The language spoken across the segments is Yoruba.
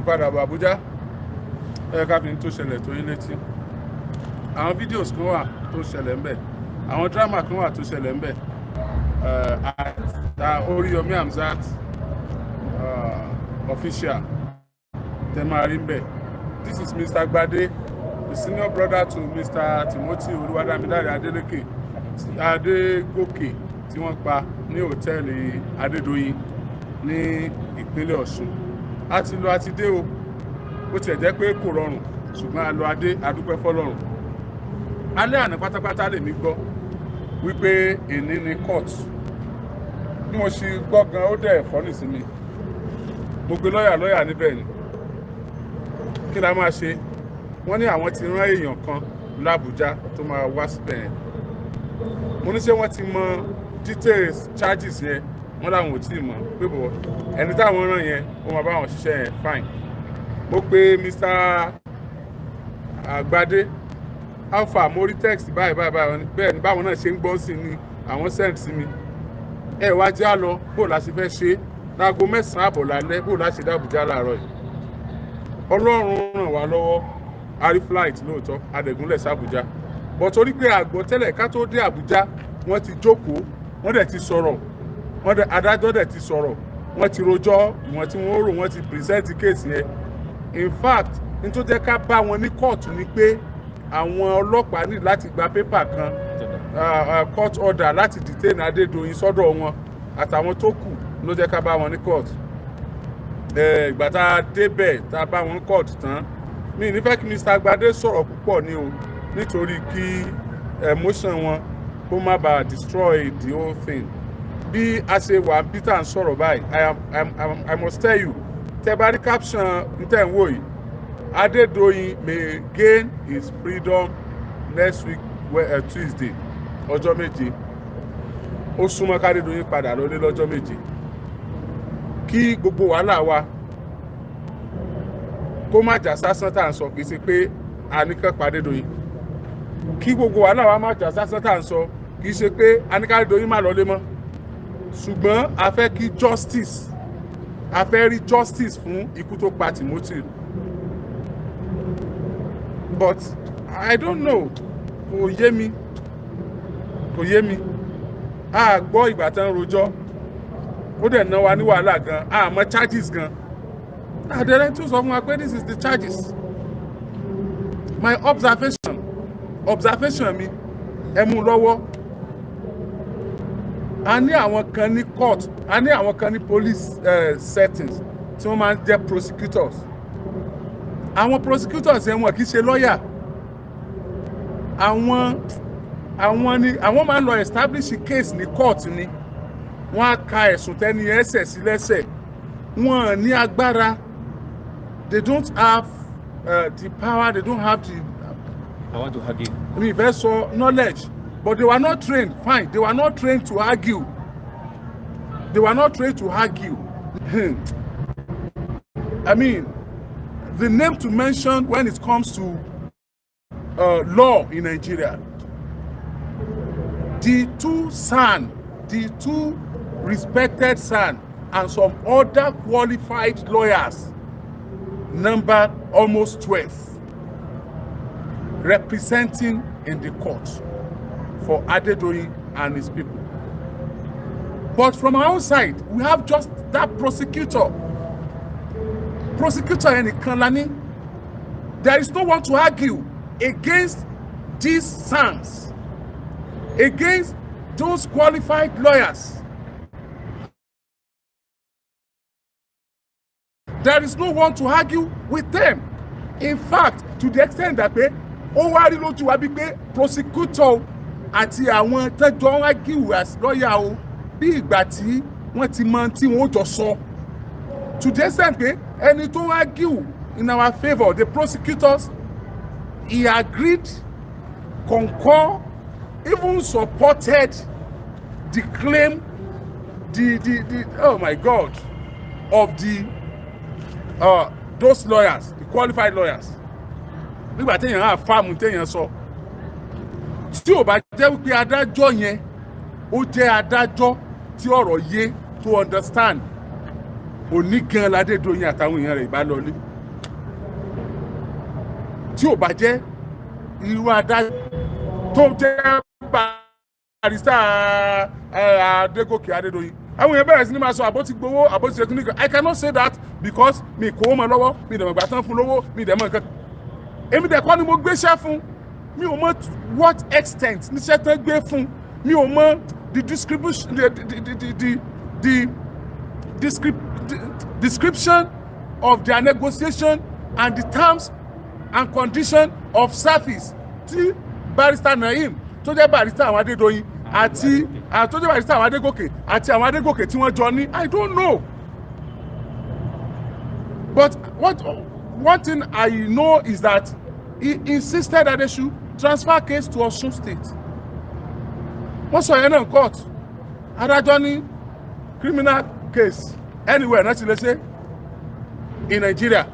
Padà bọ̀ Àbújá. Ẹ ká fi ní tó ṣẹlẹ̀ tó yín létí. Àwọn videos kan wà tó ṣẹlẹ̀ ńbẹ̀, àwọn drama kan wà tó ṣẹlẹ̀ ńbẹ̀ at Oríyọmí Hamzat Official tẹ máa rí ńbẹ̀. This is Mr. Gbade, the senior brother to Mr. Timothy Olúwadámiláre Adeleke Adégòkè tí wọ́n pa ní hòtẹ́ẹ̀lì Adédoyin ní ìpínlẹ̀ Ọ̀ṣun. A ti lọ, a ti dé o. Bó tiẹ̀ jẹ́ pé kò rọrùn, ṣùgbọ́n a lọ adé, adúpẹ́ fọlọ́run. Alẹ́ àná pátápátá lèmi gbọ́ wípé èní ni court. Bí mo ṣe gbọ́ gan, ó dẹ̀ funny sí mi. Mo gbé lọ́ọ̀yà, lọ́ọ̀yà níbẹ̀ ni kí la máa ṣe. Wọ́n ní àwọn ti rán èèyàn kan l'Ábùjá tó máa wá síbẹ̀ yẹn. Mo ní ṣé wọ́n ti mọ details charges yẹn? Wọ́n láwọn ò tí ì mọ̀, pé bọ̀ ẹni táwọn rán yẹn, ó máa bá wọn ṣiṣẹ́ yẹn. Fine. Mo pe Mr. Àgbàdé, alpha, mo rí text báyìí báyìí báyìí. Bẹ́ẹ̀ ni, báwọn náà ṣe ń gbọ́ sí ni àwọn send sí mi. Ẹ wá já lọ, bó la ṣe fẹ́ ṣe láago 9:30 lálẹ́, bó la ṣe dé Àbújá láàárọ̀ yìí? Ọlọ́run ràn wá lọ́wọ́, a rí flight lóòótọ́, a dẹ̀ gúnlẹ̀ sí Àbújá, but torí pé àgbọ̀ tẹ́lẹ̀, ká tó dé Àbújá, wọ́n ti jókòó, wọ́n dẹ̀ ti sọ̀rọ̀, wọ́n dẹ̀ adájọ́ dẹ̀ ti sọ̀rọ̀, wọ́n ti rojọ́ ìwọ̀n tí wọ́n rò, wọ́n ti present case yẹn. In fact, ní tó jẹ́ ká bá wọn ní kóòtù ni pé àwọn ọlọ́pàá ní láti gba pépà kan, court order, láti detain Adédoyin sọ́dọ̀ wọn àtàwọn tó kù, ló jẹ́ ká bá wọn ní court. Ìgbà tá a débẹ̀, tá a bá wọn court tán, mi ní fẹ́ kí Mr. Gbadé sọ̀rọ̀ púpọ̀ ní o, nítorí kí emotion wọn kó má bàa destroy the whole thing. Bí a ṣe wà, Peter ń sọ̀rọ̀ báyìí. I am I, am, I must tell you, tẹ́ bá rí caption n tẹ́ ń wò yìí, "Adédoyin may gain his freedom next week Tuesday", ọjọ́ 7. Ó súnmọ́ k'Adédoyin padà lọlé lọ́jọ́ 7. Kí gbogbo wàhálà wa kó má jà sásán tá à ń sọ, kì í ṣe pé a ní kán pa Adédoyin. Kí gbogbo wàhálà wa má jà sásán tá à ń sọ, kì í ṣe pé a ní k'Adédoyin má lọlé mọ́, ṣùgbọ́n a fẹ́ kí justice, a fẹ́ rí justice fún ikú tó pa Timothy. But I don't know, kò yé mi, kò yé mi. A gbọ́ ìgbà tán rojọ́, ó dẹ̀ ná wa ní wàhálà gan. A mọ charges gan. Àdẹ̀rẹ̀ tún sọ fún wa pé this is the charges. My observation mi, ẹ mú lọ́wọ́, a ní àwọn kan ní court, a ní àwọn kan ní police settings tí wọ́n máa ń jẹ́ prosecutors. Àwọn prosecutors yẹn, wọn kì í ṣe lọ́yà. Àwọn ni àwọn máa ń lọ establish case ní court ni. Wọ́n á ka ẹ̀sùn tẹ́ni ẹsẹ̀ sí lẹ́sẹ̀. Wọ́n ní agbára, they don't have the power, they don't have the I want to argue. Mi fẹ́ sọ knowledge, but they were not trained. Fine, they were not trained to argue, they were not trained to argue. I mean, the name to mention when it comes to law in Nigeria, the two SAN, the two respected SAN and some other qualified lawyers number almost 12 representing in the court for Adedoyin and his people. But from our own side, we have just that prosecutor. Prosecutor ẹnìkan la ní. There is no one to argue against these SANs, against those qualified lawyers. There is no one to argue with them. In fact, to the extent that pé ó wá rí lójú wa bí pé prosecutor àti àwọn tẹ́jọ́ ń argue as lawyer o, bí ìgbà tí wọ́n ti mọ tí wọ́n jọ sọ, to the extent pé ẹni tó argue in our favour, the prosecutors, he agreed, concur, even supported the claim, the oh my God, of the those lawyers, the qualified lawyers. Nígbà téèyàn á fáàmù téèyàn sọ, tí ò bá jẹ́ wípé adájọ́ yẹn, ó jẹ́ adájọ́ tí ọ̀rọ̀ yé, to understand, òní gan l'Adédoyin àtàwọn èèyàn rẹ̀ ìbá lọlé. Tí ò bá jẹ́ irú adájọ́ tó jẹ́ barrister Adégòkè Adédoyin, àwọn èèyàn bẹ̀rẹ̀ sí ní máa sọ àbó ti gbowó, àbó ti ṣe kíní kan. I cannot say that because mi kò mọ lọ́wọ́, mi dẹ̀ mọ̀ gbà tán fún lówó, mi dẹ̀ mọ̀ nǹkan. Èmi dẹ̀ kọ́ ni mo gbéṣẹ́ fún. Mi ò mọ̀ what extent níṣẹ́ tán gbé fún. Mi ò mọ̀ the distribution, the description of their negotiation and the terms and condition of service tí Barrister Naim, tó jẹ́ barrister àwọn Adédoyin àti tó jẹ́ barrister àwọn Adégòkè àti àwọn Adégòkè tí wọ́n jọ ní, I don't know. But what one thing I know is that he insisted that they should transfer case to Osun State. Wọ́n sọ yẹn náà court. Adájọ́ ní criminal case, anywhere náà ti lè ṣe in Nigeria.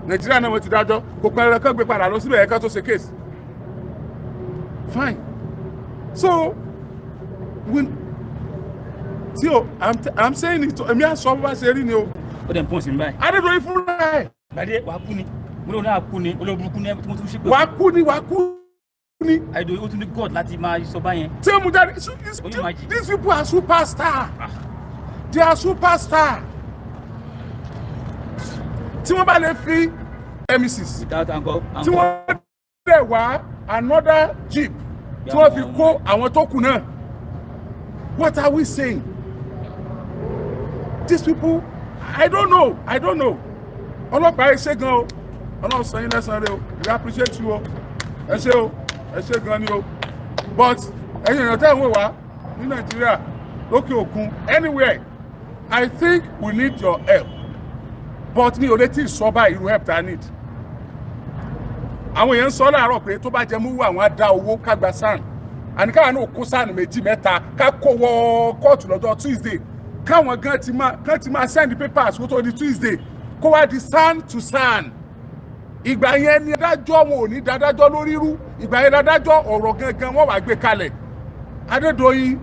Nigeria náà wọ́n ti dájọ́, kò pẹ́rẹ́ kán gbé padà lọ síbẹ̀ ẹ̀ka tó ṣe case. Fine. So when tí o I'm saying it, èmi á sọ bó bá ṣe rí ni o. Ó dẹ̀ ń pọ́n sí mi báyìí. Adédoyin fúnra ẹ̀. Gbadé, wàá kú ni. Mo lóun náà kú ni, olórí burúkú ni ẹ tí mo tún ṣépè. Wàá kú ni, wàá kú ni. Adédoyin, ó tún ní God láti máa sọ báyẹn. Tí ó mú jáde. Ó yóò máa jì. These people are superstar, they are superstar. Tí wọ́n bá lè fi premises Without anchor. tí wọ́n dẹ̀ wá another jeep tí wọ́n fi kó àwọn tó kù náà, what are we saying? These people, I don't know, I don't know. Ọlọ́pàá, ẹ ṣé gan o. Ọlọ́run san yín lẹ́san rẹ o. We appreciate you o. Ẹ ṣé o, ẹ ṣé gan ni o. But ẹ̀yin èèyàn tẹ́ ẹ̀ ń wò wá ní Nàìjíríà, lókè òkun, anywhere, I think we need your help, but mi ò lè tí ì sọ báyìí irú help tá a need. Àwọn èèyàn ń sọ láàárọ̀ pé tó bá jẹ mú wá, àwọn á dá owó ká gba SAN, àní káwọn náà kó SAN méjì, mẹ́ta, ká kó wọ kóòtù lọ́jọ́ Tuesday, káwọn gan ti máa kán ti máa send papers kó tó di Tuesday, kó wá di SAN to SAN. Ìgbà yẹn ni adájọ́ wọn ò ní dádájọ́ lórí rú. Ìgbà yẹn adájọ́ ọ̀rọ̀ gangan wọ́n wàá gbé kalẹ̀. Adédoyin,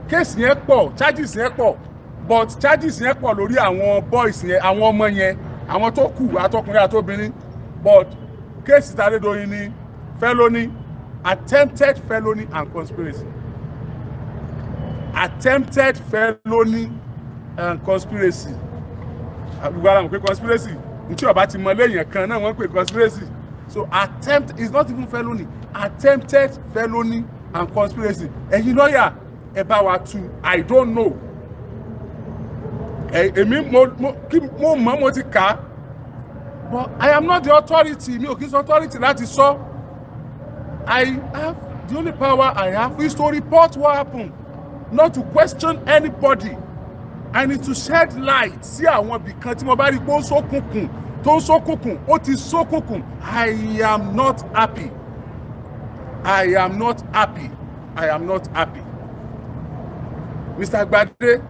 case yẹn pọ̀, charges yẹn pọ̀, but charges yẹn pọ̀ lórí àwọn boys yẹn, àwọn ọmọ yẹn, àwọn tó kù, àtọkùnrin àtobìnrin, but case tí Adédoyin ní felony, attempted felony and conspiracy, attempted felony and conspiracy. Gbogbo ara mọ̀ pé conspiracy ntí ọba ti mọ lẹ́yìn kan náà wọ́n pè conspiracy. So attempt is not even felony, attempted felony and conspiracy. Ẹ̀yin lọ́ọ̀yà, ẹ bá wa tú. I don't know. Èmi mo kí mo mọ̀, mo ti kà á, but I am not the authority. Mi ò kí n sọ authority láti sọ. I have the only power I have is to report what happened, not to question anybody. I need to shed light sí àwọn ibìkan tí mo bá rí pé ó ń ṣókùnkùn, tó ń ṣókùnkùn, ó ti ṣókùnkùn. I am not happy, I am not happy, I am not happy. Mr. Gbade,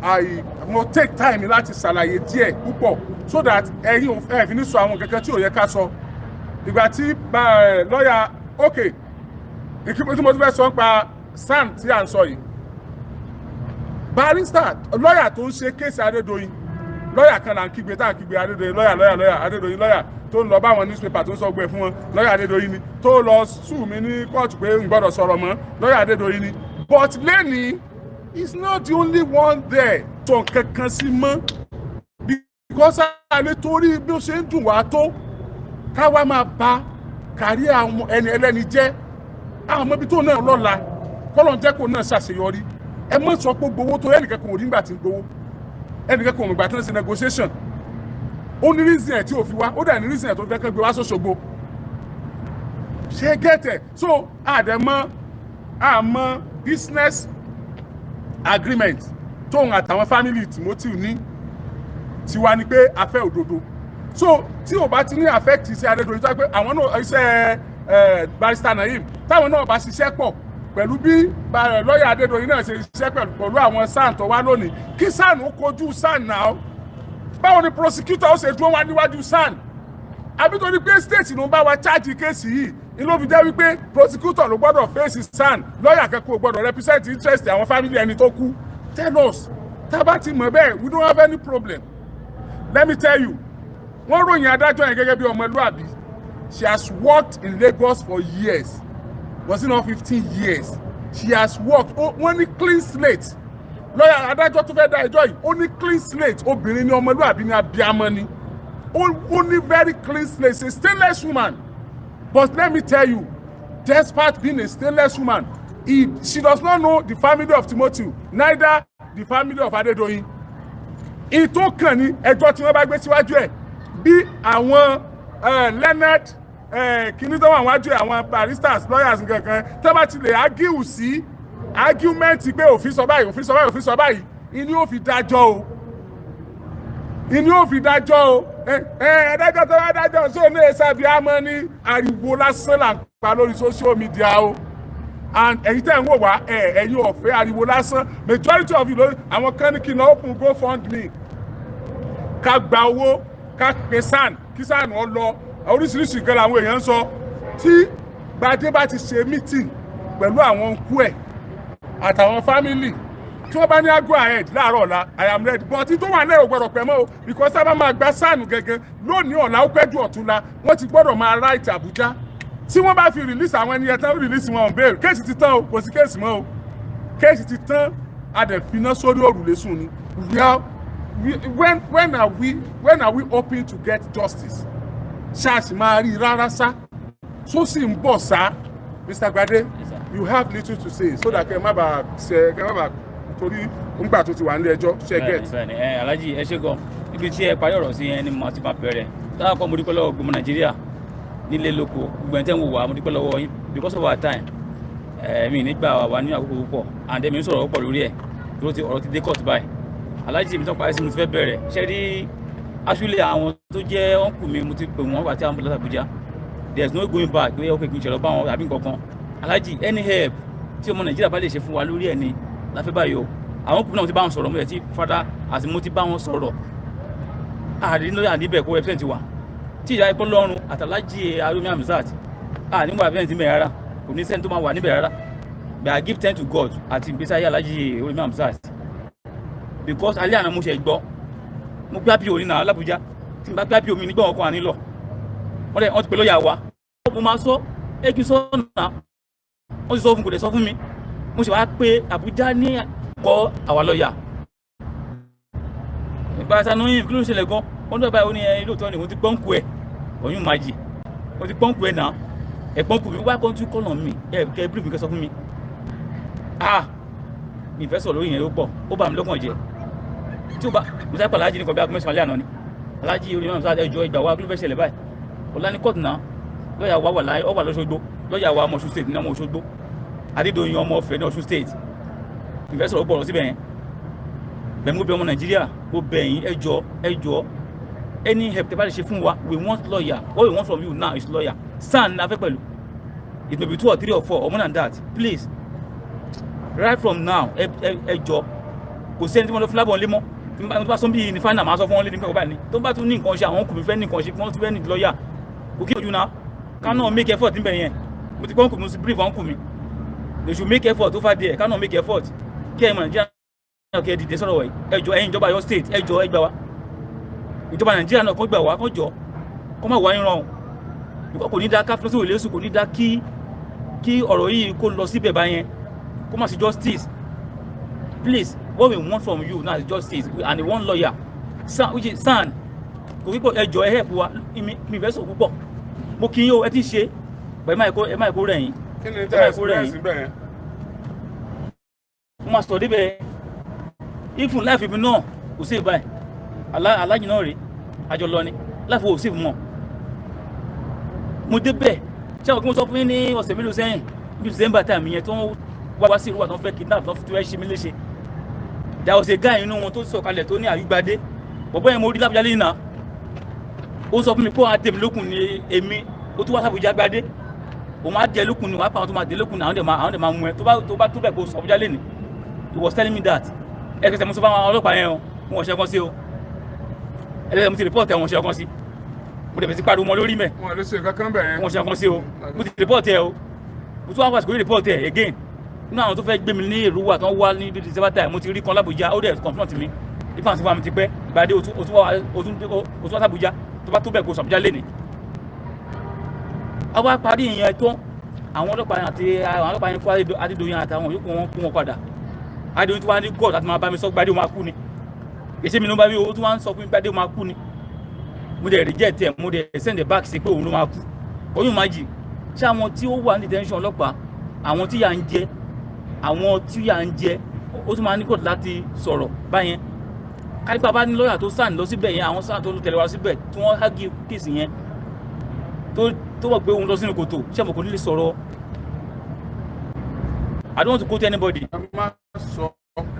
I mo take time láti ṣàlàyé díẹ̀ púpọ̀ so that ẹ̀yin ò ẹ̀ fi ní sọ àwọn kankan tí ò yẹ ká sọ. Ìgbà tí lọ́ọ̀yà, ok, ìkíni tí mo ti fẹ́ sọ nípa SAN tí à ń sọ yìí, barrister, lọ́ọ̀yà tó ń ṣe case Adédoyin, lọ́ọ̀yà kan là ń kígbe, tá à ń kígbe Adédoyin, lọ́ọ̀yà, lọ́ọ̀yà, lọ́ọ̀yà Adédoyin, lọ́ọ̀yà tó ń lọ bá àwọn newspaper tó ń sọ gbẹ fún wọn, lọ́ọ̀yà Adédoyin ni, tó lọ sue mí ní kóòtù pé n gbọ́dọ̀ sọ̀rọ̀ mọ́, lọ́ọ̀yà Adédoyin ni. But lẹ́ni is not the only one there tó nǹkan kan sí mọ́, because àlẹ́ torí bí ó ṣe ń dùn wá tó, káwa máa ba kárí àwọn ẹni ẹlẹ́ni jẹ́, àwọn ọmọ ibi tó náà lọ́la, kọ́lọ́n jẹ́ kó náà ṣàṣeyọrí. Ẹ mọ̀ sọ pé gbowó tó ẹnìkan kò rí nígbà tí ń gbowó, ẹnìkan kò mọ̀ ìgbà tí ń ṣe negotiation. Ó ní reason ẹ̀ tí ò fi wá, ó dẹ̀ ní reason ẹ̀ tó fẹ́ kẹ́ gbé wá sọ́ṣogbo. Ṣé get ẹ̀? So àdẹ̀mọ́ àmọ́ business agreement tóun àtàwọn family Timothy ní. Tiwa ni pé a fẹ́ òdodo. So tí ò bá ti ní affect iṣẹ́ Adédoyin, tó yẹ pé àwọn náà iṣẹ́ Barrister Naim, táwọn náà bá ṣiṣẹ́ pọ̀ pẹ̀lú bí lọ́ọ̀yà Adédoyin náà ṣe ṣiṣẹ́ pẹ̀lú àwọn SAN tó wá lónìí, kí SAN ó kojú SAN náà, báwo ni prosecutor ó ṣe dúró wá níwájú SAN? Àbí torí pé state ló ń bá wa charge case yìí ni ló fi jẹ́ wípé prosecutor ló gbọ́dọ̀ face SAN, lọ́ọ̀yà kẹ́kọ̀ọ́ gbọ́dọ̀ represent interest àwọn family ẹni tó kú? Tell us. Tá a bá ti mọ̀ bẹ́ẹ̀, we don't have any problem. Let me tell you, wọ́n ròyìn adájọ́ yẹn gẹ́gẹ́ bí ọmọlúàbí. She has worked in Lagos for years. Was it not 15 years she has worked? Wọ́n ní clean slate. Lọ́yà adájọ́ tó fẹ́ dá ẹjọ́ yìí, ó ní clean slate. Obìnrin ní, ọmọlúwàbí ní, abiyamọ ni. Ó ní very clean slate, a stainless woman. But let me tell you, despite being a stainless woman, she does not know the family of Timothy, neither the family of Adedoyin. Ìtò kàn ní ẹjọ́ tí wọ́n bá gbé síwájú ẹ̀, bí àwọn learned kìíní tó wà wájú ẹ̀, àwọn barristers, lawyers, nǹkan tó bá ti lè argue sí argument pé òfin sọ báyìí, òfin sọ báyìí, òfin sọ báyìí, ìní ò fi dájọ́ o, ìní ò fi dájọ́ o. Ẹ ẹ adájọ́ tó bá dájọ́ sí òní ẹ̀sàbí àmọ́ ní ariwo lásán là ń pa lórí social media o. And ẹ̀yin tẹ́ ń wò wá ẹ̀, ẹ̀yin ọ̀fẹ́ ariwo lásán. Majority of you lórí àwọn kan ní kí n open GoFundMe, ká gba owó, ká pe SAN, kí SAN ọ lọ. Oríṣiríṣi nǹkan làwọn èèyàn ń sọ. Tí Gbadé bá ti ṣe meeting pẹ̀lú àwọn uncle ẹ̀ àtàwọn family, tí wọ́n bá ní go ahead láàárọ̀ ọ̀la, I am ready. But tí tó wà náà ò gbọ́dọ̀ pẹ́ mọ́ o, because sábà máa gba SAN gẹ́gẹ́ lónìí, ọ̀la, ó pẹ́ ju ọ̀túnla, wọ́n ti gbọ́dọ̀ máa write Àbújá. Tí wọ́n bá fi release àwọn ẹni yẹn tán, release wọn on bail, case ti tán o. Kò sí case mọ́ o, case ti tán. A dẹ̀ finá sórí òrùlé sùn ni. We are we, when are we hoping to get justice? Ṣáàṣì máa rí rárá sá, tó sì ń bọ̀ sá. Mr. Gbade, Yes, sir. you have little to say so that kẹ́ má bàa ṣe, kẹ́ má bàa, torí ńgbà tó ti wà nílé ẹjọ́ ṣe get. Bẹ́ẹ̀ni ẹ, Alhaji, ẹ ṣe gan. Ibi tí ẹ parí ọ̀rọ̀ sí yẹn ni mo ti máa bẹ̀rẹ̀. Táwọn kan, mo dúpẹ́ lọ́wọ́ gbogbo Nàìjíríà nílé lóko, gbogbo ẹni tẹ́ ń wò wá, mo dúpẹ́ lọ́wọ́ yín. Because of our time, mi nígbà wà ní àkókò púpọ̀ and èmi ń sọ̀rọ̀ púpọ̀ lórí ẹ̀ tó ti ọ̀rọ̀ ti dé court báyìí. Alhaji mi tán parí sí, mo ti fẹ́ bẹ̀rẹ̀. Ṣe rí, actually, àwọn tó jẹ́ uncle mi, mo ti pè wọ́n àti àwọn láti Àbújá. There is no going back pé ok, kì í ṣe lọ bá wọn àbí nǹkan kan. Alhaji, any help tí ọmọ Nàìjíríà bá lè ṣe fún wa lórí ẹ̀ ni la fẹ́ báyìí o. Àwọn uncle náà, mo ti bá wọn sọ̀rọ̀, mo yẹ ti fada àti mo ti bá wọn sọ̀rọ̀. Àrí lórí àníbẹ̀ kó represent wa tí ìyá ẹ̀kọ́ lọ́rùn àtàlájì Arumi Hamzat nígbà represent níbẹ̀ rárá. Kò ní sẹ́ni tó máa wà níbẹ̀ rárá. But I give thanks to God àti ìgbésí ayé Alhaji Arumi Hamzat, because alẹ́ àná mo ṣe gbọ́, mo gbé àpò òní náà l'Abuja. Tí n bá gbé àpò mi nígbà wọn kọ́ àní lọ, wọ́n dẹ̀ wọ́n ti pè lọ́ọ̀yà wa. Mo máa sọ ẹ kí n sọ náà, wọ́n ti sọ fún, kò dẹ̀ sọ fún mi. Mo sì wá pé Àbújá ní kọ́ àwa lọ́ọ̀yà ìgbà sanu yìí, kí ló ń ṣẹlẹ̀ gan? Wọ́n ní báyìí, ó ní ẹ lóòótọ́ ni mo ti gbọ́ǹkù ẹ̀, oyún máa jì, mo ti gbọ́ǹkù ẹ̀ náà, ẹ̀ gbọ́ǹkù mi wá kó tún kọ́nà mi ẹ̀ kẹ́ brief mi, kẹ́ sọ fún mi. Ah, mi fẹ́ sọ̀rọ̀ lórí yẹn, ó pọ̀, ó bà mí lọ́kàn jẹ́. Tí ó bá mo sáré pàlà alájí ní kan bí aago 9 alẹ́ àná ni. Alájí orí máa sáré ẹjọ́ ìgbà wa, kí ló fẹ́ ṣẹlẹ̀ báyìí? Ọ̀la ní kóòtù náà. Lọ́ọ̀yà wa wà láyé, ọ wà lọ́sọ̀gbó. Lọ́ọ̀yà wa ọmọ Ọ̀ṣun State ní, ọmọ Òṣogbo, Adédọ̀yìn, ọmọ Ọ̀fẹ́ ní Ọ̀ṣun State. Ìfẹ́ sọ̀rọ̀ pọ̀ lọ síbẹ̀ yẹn. Bẹ́ẹ̀ mo bẹ̀ ọmọ Nàìjíríà, mo bẹ̀ yín, ẹ jọ̀ọ́, ẹ jọ̀ọ́, any help tẹ́ bá lè ṣe fún wa. We want lawyer. What we want from you now is lawyer, SAN la fẹ́ pẹ̀lú. It may be two or three or four or more than that. Please, right from now, ẹ ẹ ẹ jọ̀ọ́. Kò sí ẹni tí wọ́n lọ fúlábọ̀ ńlé mọ́. Tí wọ́n bá sọ bí ní final, máa sọ fún wọn lé ní pẹ́ẹ́kọ̀ báyìí ni. Tó bá tún ní nǹkan ṣe, àwọn ọkùnrin fẹ́ ní nǹkan ṣe, wọ́n tún fẹ́ ní lọ́ọ̀yà, kò kí ojú náà ká náà make effort níbẹ̀ yẹn. Mo ti pọ́nkù, mo ti brief uncle mi. They should make effort over there, ká náà make effort, kí ẹ mọ̀ Nàìjíríà náà, kí ẹ dìde sọ̀rọ̀ wọ̀nyí. Ẹ jọ̀ọ́, ẹ̀yin ìjọba Ọ̀yọ́ State, ẹ jọ̀ọ́, ẹ gbà wá. Ìjọba Nàìjíríà náà kó gbà wá, kó jọ kó má wá yín rọrùn. Kò ní dá ká fúnṣẹ́ òlẹ́sùn, kò ní dá kí ọ̀rọ̀ yìí kó lọ síbẹ̀ báyẹn, kó má sí justice. Please, what we want from you now is justice and one lawyer, SAN, which is SAN. Kò kíkọ, ẹ jọ̀ọ́, ẹ help wa. Mi fẹ́ sọ púpọ̀. Mo kí yín o, ẹ ti ṣe bẹ́ẹ̀. Ẹ má kó rẹ̀ yín. Kí ni Ẹ tẹ́ má kó rẹ̀ experience yín. bẹ́ẹ̀? Mo máa sọ débẹ̀. Even life mi náà kò sí ìbáyìí. Alájì náà rèé, àjọ lọ ni life wo sí mọ́. Mo débẹ̀, ṣé àwọn kí mo sọ fún yín ní ọ̀sẹ̀ mélòó sẹ́yìn, bí December time yẹn, tó ń wá wá sí ìlú wa, tó ń fẹ́ kidnap, tó ń fi ṣe mí léṣe. There was a guy inú wọn tó sọ̀kalẹ̀ tó ní àyùgbadé bọ̀bọ́ yẹn. Mo rí lábújá lẹ́yìn náà, ó sọ fún mi pé òun á dé mi lókun ní èmi. Ó tún wá sábújá gbadé, òun á dé lókun ní, wàá pa àwọn tó máa dé lókun ní, àwọn dẹ̀ máa mú ẹ tó bá tó bẹ̀ kó sọ Àbújá lẹ́nu. He was telling me that. Ẹ kẹsẹ̀, mo sọ fún àwọn ọlọ́pàá yẹn o, wọn ò ṣe ọkàn sí o. Ẹ mo ti report ẹ, wọn ò ṣe ọkàn sí. Mo dẹ̀ bẹ̀ sí pariwo mọ́ lórí mẹ́. Wọn lè ṣe nǹkan kan bẹ̀ yẹn. Wọn ò ṣe ọkàn sí o. Mo ti report ẹ o. Mo tún wá wá sí report ẹ again. Nínú àwọn tó fẹ́ gbé mi ní Èrúwà tó ń wá ní December time, mo ti rí kan l'Àbújá, ó dẹ̀ confront mi ipa àti wà mí ti pẹ́ ìgbàdé. O tún wá sàbújá, tó bá tó bẹ̀ kó sàbújá lé ní. A wá parí ìyẹn tán, àwọn ọlọ́pàá àti àwọn ọlọ́pàá yẹn kó Adédoyin àtàwọn yòókù wọn, kó wọn padà. Adédoyin tí wọ́n á ní God àti máa bá mi sọ, Gbadé máa kú ni. Èsì mi ló bá mi, ó tún wá ń sọ fún mi, Gbadé máa kú ni. Mo dẹ̀ reject ẹ̀, mo dẹ̀ send it back sí pé òun ló máa kú. Oyún máa jì ṣé àwọn tí ó wà ní detention ọlọ́pàá, àwọn tí yà ń jẹ, àwọn tí yà ń jẹ, ó tún máa ní court láti sọ̀rọ̀ báyẹn. Kárípà bá ní lọ́ọ̀yà tó sàn lọ síbẹ̀ yẹn, àwọn sàn tó tẹ̀lé wa síbẹ̀ tí wọ́n argue case yẹn, tó wọ̀ pé òun lọ sínú kòtò, ṣé mo kò ní lè sọ̀rọ̀? I don't want to quote anybody. Ẹ má sọ.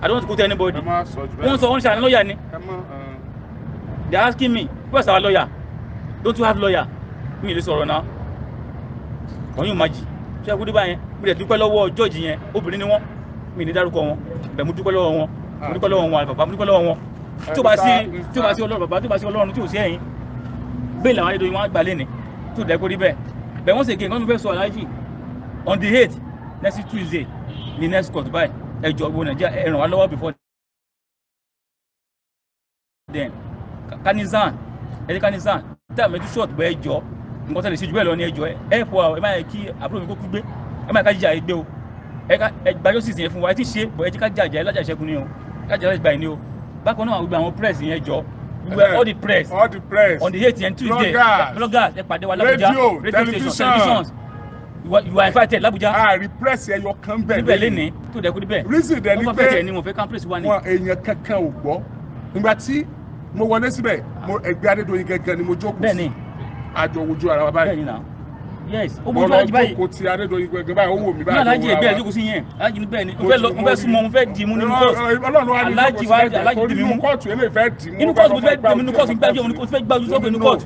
I don't want to quote anybody. Ẹ má sọ jù bẹ́ẹ̀. Wọ́n sọ, wọ́n ṣe àná lọ́ọ̀yà ni. Ẹ má. They are asking me, "Where's our lawyer? Don't you have lawyer?" Mi ì lè sọ̀rọ̀ náà. Wọ́n yóò máa jì ṣé ẹ kú dé báyẹn. Mo lè dúpẹ́ lọ́wọ́ jọ́ọ̀jì yẹn, obìnrin ni wọ́n, mi ì ní dárúkọ wọn bẹ́ẹ̀. Mo dúpẹ́ lọ́wọ́ wọn, mo dúpẹ́ lọ́wọ́ wọn bàbá, mo dúpẹ́ lọ́wọ́ wọn. Tí ó bá sí Ọlọ́run bàbá, tí ó bá sí Ọlọ́run, tí ò sí ẹ̀yìn bẹ́ẹ̀ làwọn Adédoyin wọn á gbà lẹ́ni tó dẹ́ kó rí bẹ́ẹ̀ bẹ́ẹ̀. Wọ́n sì gé nǹkan tó fẹ́ sọ aláàjì. On the 8th, next Tuesday ní next court báyìí. Ẹ jọ̀ọ́, gbogbo Nàìjíríà, ẹ ràn wá lọ́wọ́ before then. Kanizan, ẹ jẹ́ kanizan tí a mẹ́tú short bẹ́ẹ̀. Jọ nǹkan tẹ̀lé sí ju bẹ́ẹ̀ lọ ní. Ẹ jọ̀ọ́, ẹ fọ, ẹ má yẹ kí àbúrò mi kó kú gbé, ẹ má yẹ ká jíjà ẹ gbé o. Ẹ ká ẹ gbàjọ́ sì yẹn fún wa. Ẹ ti ṣe bọ̀, ẹ jẹ́ ká jà ẹ lájà ìṣẹ́gun ni o, ká jà láti gbà yín ni o. Bákan náà, gbogbo àwọn press yẹn, jọ gbogbo, all the press, all the press, on the 8th yẹn, Tuesday, bloggers, bloggers, ẹ pàdé wa l'Abuja. radio, Radio station, television. Televisions, you are invited l'Abuja. Ààrí press ẹyọ kan bẹ̀ níbẹ̀ lẹ́ni tó dẹ́kun níbẹ̀. Reason dẹ̀ ni wọ́n pé fẹ́ tẹ̀ ni wọ́n fẹ́ campus wa ni. wọn èèyàn kankan ò gbọ́. Ìgbà tí mo wọlé síbẹ̀, mo ẹgbẹ́ Adédoyin gẹ́gẹ́ ni mo jókòó bẹ́ẹ̀ sí. Ni Àjọ wojú ara wa báyìí. Bẹ́ẹ̀ ni náà, yes, ó Mo bójú lọ alájí báyìí. jókòó ti Adédoyin gẹ́gẹ́ báyìí, ó wò mí ní báyìí. Alájí Mo wò ẹgbẹ́ ra ẹ̀ jókòó sí yẹn, alájí ní bẹ́ẹ̀ ni mo wa. fẹ́ lọ, mo fẹ́ súnmọ́, mo fẹ́ dì mú nínú kóòtù. Ọlọ́run wa ní Alájí jókòó wa sí lẹ́gbẹ̀ẹ́, alájí torí dì mí inú mú. kóòtù eléyìí fẹ́ dì mú. Inú kóòtù mo fẹ́ dì mú, inú kóòtù gbájú, mo fẹ́ gbájú sókè inú kóòtù.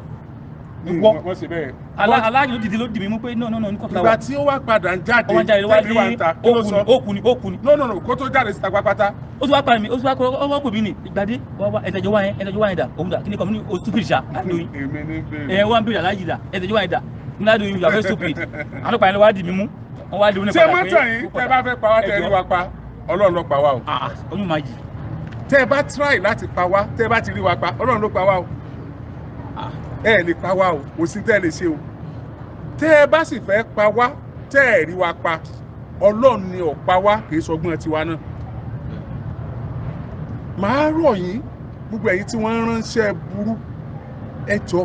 Wọ́n wọ́n ṣe bẹ́ẹ̀. Alájí ló dìde, ló dì mí mú pé no, no, no, ní kóòtù Ìgbà làwà. tí ó wá padà ń jáde, Ó wá jáde wá tẹ́mi wá ní ń ta, kí ló ó kù sọ? ní, ó kù ní, ó kù ní. No, no, no, kó tó jáde síta pápátá. Ó tún wá parí mi, ó tún wá kọ́, ó wá pè mí ní ìgbàdé wá wá, ẹ̀tẹ̀jọ́ wá yẹn, ẹ̀tẹ̀jọ́ wá yẹn dà, òun dà, kí ni kọ́ mi ní o stupid ṣá, Adédoyin. Èmi ní bèrè. Ẹ wá ń bèrè alájí dà, ẹ̀tẹ̀jọ́ wá yẹn dà, ní Adédoyin, you are very stupid. Àwọn ọlọ́pàá yẹn ló wá dì mí mú, wọ́n wá dì mí ní Ṣé padà pé mọ́tò yìí, tẹ́ bá fẹ́ pa wá, tẹ́ rí wa pa, Ọlọ́run ló pa wá o. Ah, oyún máa jì. Tẹ́ ẹ bá try láti pa wá, tẹ́ ẹ bá ti rí wa pa, Ọlọ́run ló pa wá o. Ah. Ẹ lè pa wá o, kò sí tẹ́ ẹ lè ṣe o. Tẹ́ ẹ bá sì fẹ́ pa wá, tẹ́ ẹ rí wa pa, Ọlọ́run ni ò pa wá, kì í sọgbọ́n tiwa náà. Màá rọ̀ yín, gbogbo ẹ̀yin tí wọ́n ń ránṣẹ́ burú, ẹ jọ,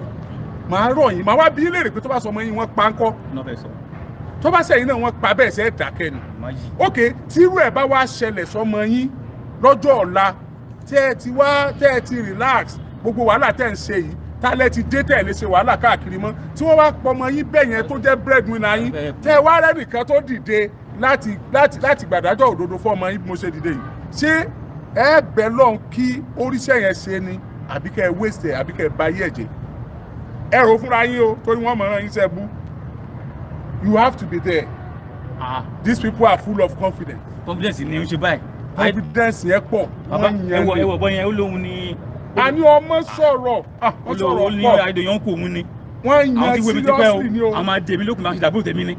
màá rọ̀ yín, màá wá bí léèrè pé tó bá sọ ọmọ yín wọ́n pa ńkọ́? Iná fẹ́ sọ. Tó bá sẹ́yìn náà wọ́n pa bẹ́ẹ̀, sẹ́ dákẹ́ ni? Máa jì. Ok, tírú ẹ̀ bá wá ṣẹlẹ̀ sọmọ yín lọ́jọ́ ọ̀la, tẹ́ ẹ ti wá, tẹ́ ẹ ti relax, gbogbo wàhálà tẹ́ ẹ ń ṣe yìí, tálẹ̀ ti dé, tẹ́ ẹ lè ṣe wàhálà káàkiri mọ́, tí wọ́n wá pọmọ yín bẹ́ẹ̀ yẹn tó jẹ́ breadwinner yín, tẹ́ ẹ wá rẹ́nìkan tó dìde láti gbàdájọ́ òdodo fún ọmọ yín bí mo ṣe dìde yìí, ṣé ẹ bẹ̀ lọ́n kí oríṣẹ́ yẹn ṣe ni, àbí kẹ́ ẹ waste ẹ̀, àbí kẹ́ ẹ ba ayé ẹ̀ jẹ́? Ẹ rò fúnra yín o, torí wọ́n mọ̀ràn yín sẹ́ bú. You have to be there. Ah. These people are full of confidence. Confidence ni ń ṣe báyìí. Confidence yẹn pọ̀. Bàbá, wọ́n yan ẹwọ ni. ẹwọ bọ́ yẹn, ó lóhun ni. Àní ọmọ sọ̀rọ̀, ah, ó wọ́n lóhun ó sọ̀rọ̀ ní pọ̀. Adédoyin kò òun ni. Wọ́n Àwọn yan tí wémi ti pẹ́ o. seriously ni o. Àwọn máa dèmí lókun, máa ṣe dàbúrò tèmi ni.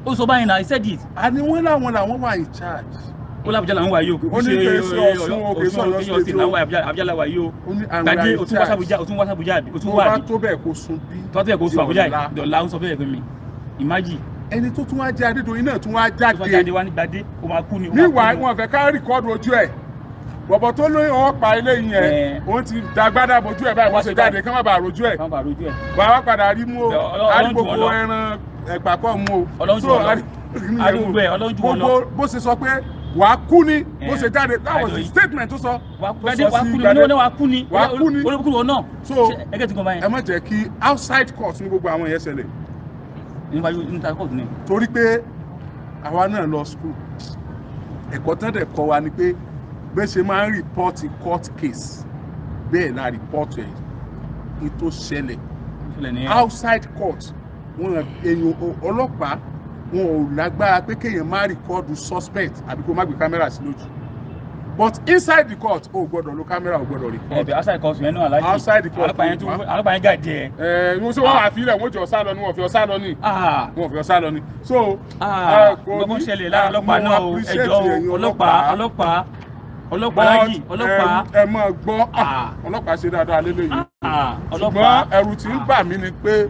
Ó sọ báyìí náà, he said it. Àní wọ́n làwọn wà in charge. Ó lábùjá làwọn wà yìí o. Ó ní kì í ṣe Ọ̀ṣun o, kì í ṣe Ọ̀yọ́ state o. Làwọn Àbújá làwọn yìí o. Ó ní àwọn Gbàdé in o tún wá charge. sàbújá, o tún wá sàbújá àbí o tún Tó wá bá àbí tó bẹ́ẹ̀ kó sun bí. tó tó yẹ kó sùn Àbújá Di ọ̀la. yìí dọ̀la, ó sọ bẹ́ẹ̀ fún mi, imagine. Ẹni tó tún wá jẹ́ Adédoyin náà tún wá Tó fà jáde. Jáde wá ní Gbàdé, ó máa kú ni, ó máa kú Níwàá ni. wọn fẹ́ ká record ojú ẹ̀, bọ̀bọ̀ tó lóyún wọn pa eléyìí yẹn, òun ti dàgbádà bojú ẹ̀ báyìí, wọ́n ṣe jáde kí wọ́n bá rojú ẹ̀. Káwọn bá rojú ẹ̀. Wàá wá padà rí mú o. Ọlọ́run A rí jù gbogbo wọ́n lọ. ẹran ẹ̀pà kọ́ mú o. Ọlọ́run jù So, wọ́n lọ. a rí A rí gbogbo ẹ̀, Ọlọ́run jù wọ́n lọ. Gbogbo bó ṣe sọ pé wàá kú ni bó ṣe jáde, that was the Adédoyin. statement tó sọ. Wà Tó Gbàdé sọ wà sí kú ni. Gbadé. Ní wà kú ni. Wàá kú ni. Olókùn wọn náà. So, ẹgẹ́ ti gan báyẹn. Ẹ má jẹ́ kí outside court ní gbogbo àwọn yẹn ṣẹlẹ̀. Nípa níta court ni. Torí pé àwa náà lọ school, ẹ̀kọ́ tán dẹ̀ kọ́ wa ni pé bẹ́ẹ̀ ṣe máa ń report court case, bẹ́ẹ̀ la report ẹ̀ ní tó ṣẹlẹ̀ Ṣẹlẹ̀ nìyẹn. outside court. Wọn èèyàn ọlọ́pàá, wọn ò lágbára pé kéèyàn má record suspect àbí kó má gbé kámẹ́rà sí lójú, but inside the court, o gbọ́dọ̀ lo kámẹ́rà, o gbọ́dọ̀ record. Ẹbẹ outside court yẹn náà, alájí. Outside the court. Ọlọ́pàá yẹn tún, ọlọ́pàá yẹn gàdí ẹ. Ẹ ẹ ṣé wọn wà fílẹ̀, wọn jọ sá lọ ni, wọn fi ọ sá lọ ni. Ah. Wọn fi ọ sá lọ ni. So Ah, kò gbogbo ní- ṣẹlẹ̀ lára ọlọ́pàá mo náà o. appreciate Ẹjọ́ o, ẹ̀yin. Ọlọ́pàá, ọlọ́pàá, ọlọ́pàá, alájì, ọlọ́pàá. Ẹ máa gbọ́, Ah. ọlọ́pàá ṣe dáadáa lélẹ́yìí. Ah, Ṣùgbọ́n ọlọ́pàá. ẹ̀rù tí ń bà mí ni pé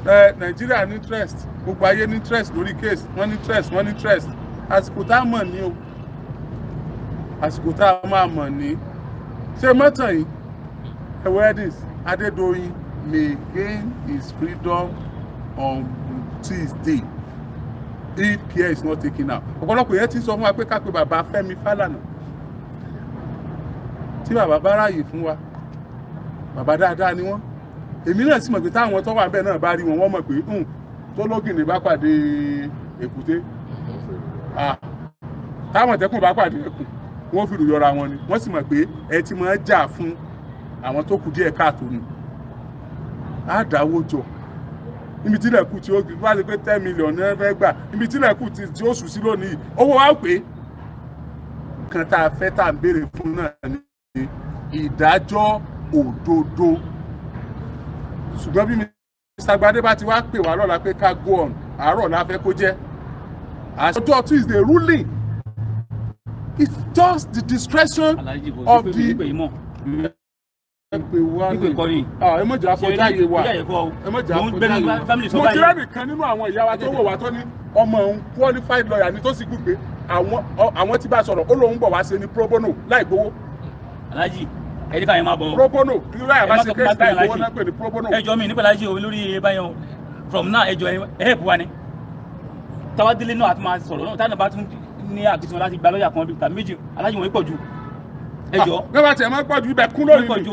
Ẹ Nàìjíríà ní interest, gbogbo ayé ní interest lórí case, wọ́n ní interest, wọ́n ní interest. Àsìkò tá a mọ̀ ní o, àsìkò tá a máa mọ̀ ní. Ṣé mọ́tàn yìí, ẹ̀wọ̀ Adédoyin may gain his freedom on Tuesday if care is not taken out. Ọ̀pọ̀lọpọ̀ yẹn ti sọ fún wa pé ká pe bàbá Fẹ́mi Fálànà. Tí bàbá bá ráàyè fún wa, bàbá dáadáa ni wọ́n. Èmi náà sì mọ̀ pé táwọn tó wà bẹ́ẹ̀ náà bá rí wọn, wọ́n mọ̀ pé tó lógìnì bá pàdé èkúté, táwọn tẹkùn bá pàdé ẹkùn, wọ́n fi rù yọra wọn ni. Wọ́n sì mọ̀ pé ẹ ti máa jà fún àwọn tó kù díẹ̀ káàtó ni. Á dáwó jọ níbi tí ilẹ̀kùn tí ó wá sí pé 10 million ní ẹ fẹ́ gbà, níbi tí ilẹ̀kùn tí ó sùn sí lónìí, owó wa pé kan tá a fẹ́, tá a ń béèrè fún náà ní ìdájọ́ òdodo. Ṣùgbọ́n bí Mr. Gbadé bá ti wá pè wá lọ́la pé ká go on, àárọ̀ la fẹ́ kó jẹ́ ọjọ́ Tuesday ruling. It's just the discretion of the Pípé kọ́ ni. Ẹ mọ̀ jà kọjá yé wa, ẹ mọ̀ jà kọjá yé wa. Mo ti rẹ́ nìkan nínú àwọn ìyá wa tó wò wá tó ní ọmọ òun qualified lawyer ni, tó sì gùn pé àwọn tí bá sọ̀rọ̀, ó lóun bọ̀ wá ṣe ní pro bono láì gbowó. Alájì, ẹ ní káyọ̀ máa bọ̀. Pro bono, kí lóyà bá ṣe case láì gbowó náà pè ní pro bono. Ẹ jọ mi nípa alájì o lórí báyọ̀. From now, ẹ jọ, ẹ help wa ni. Táwa délé náà, àti máa sọ̀rọ̀ náà, táwọn bá tún ní àkìtìyàn láti gba lọ́ọ̀yà kan tàbí méjì, alájì wọn pọ̀ ju, ẹ jọ. Nígbà tí ẹ máa pọ̀ ju, ibẹ̀ kún lónìí ni.